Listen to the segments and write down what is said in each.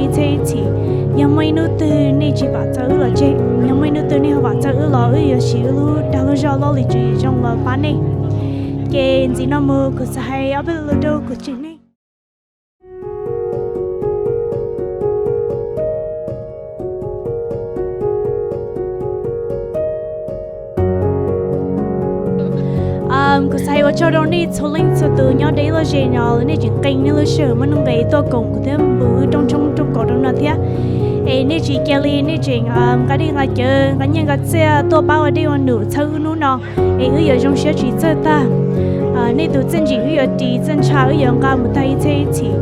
ib txhiab ib txhis. Yog muaj ib hnub twg nej tsis vam txog wb los tseg, yog muaj ib hnub twg nej ho vam txog wb los wb yuav siv wb lub dag lub zog loj li tswv yim zoo los pab nej. Ces ntxiv no mus kuv xav hais ob peb lo lus rau kuv tsev neeg. Kuv xav hais ua tsaug rau nej txhua leej txhua tus nyob deb loj ze no nej tseem qee nej lub sij hawm muaj nuj nqis tuaj koom kuv thiab npus wb rooj tshoob rooj kos rau no thiab. Es nej tsis cia li nej tseem nqa dej nqa cawv nqa nyiaj nqa txiaj tuaj pab ua dej ua num txhawb wb hnub no, es wb yuav zoo siab tsis txawj tag. Nej tus txiaj ntsim wb yuav ris, txiaj ntsha wb yuav nqa mus tag ib txhiab ib txhis.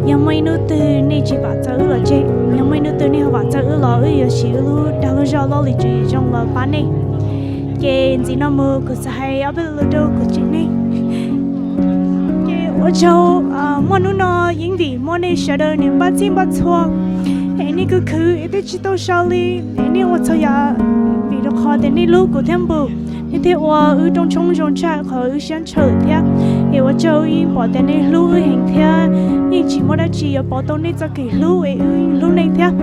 Yog muaj ib hnub twg nej tsis vam txog wb los tseg, yog muaj ib hnub twg nej ho vam txog wb los wb yuav siv wb lub dag lub zog loj li tswv yim zoo los pab nej. Ces ntxiv no mus kuv xav hais ob peb lo lus rau kuv tsev neeg. Ces ua tsaug, muaj hnub no yeej vim muaj nej sawv daws niam npaj txhij npaj txhua, es nej khwv khwv es peb tsis tau sau li, es nej ua txhua yam vim rau qhov tias nej hlub kuv thiab npus, nej thiaj ua wb rooj tshoob zoo tshaj qhov wb siab ntshaw thiab. Es ua tsaug, yeej pom tias nej hlub wb heev thiab yeej tsis muaj dab tsi yuav pauv tau nej txoj kev hlub es wb hlub nej thiab.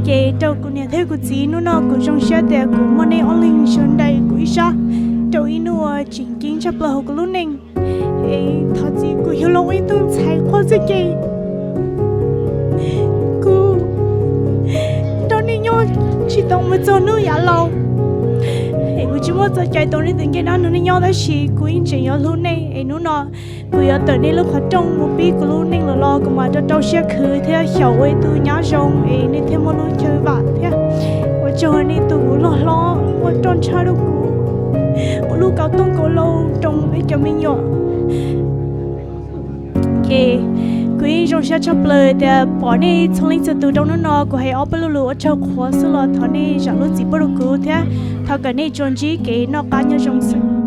Ces rau kuv niam thiab kuv txiv, hnub no kuv zoo siab tias kuv muaj nej ob leeg sawv daws kuv ib sab rau ib hnub uas tseem ceeb tshaj plaws hauv kuv lub neej. Es thov txim kuv yug los ib tug ntxhais quaj txog kev, kuv nrog nej nyob tsis tau mus txog hnub yav laus. Es kuv tsis muaj txoj cai tau nej tus ncej dab nrog nej nyob, tab sis kuv yeej tseem yuav hlub nej. Es hnub no kuv yuav tawm nej lub qhov rooj mus pib kuv lub neej lawm los kuv mam rau rau siab khwv thiab xyaum ua ib tug nyab zoo es nej thiaj muaj lub chaw vam thiab. Ua tsaug nej tus loj hlob muaj roj ntsha rau kuv ua lub kauv tooj kauv hlau rau peb cov me nyuam. Ces kuv yeej zoo siab tshaj plaws tias pom nej txhua leej txhua tus rau hnub no. Kuv hais ob peb lo lus ua tsaug qhuav xwb los thov nej zam lub txim pub rau kuv thiab thov kom nej tsuas ntsib kev noj qab nyob zoo xwb.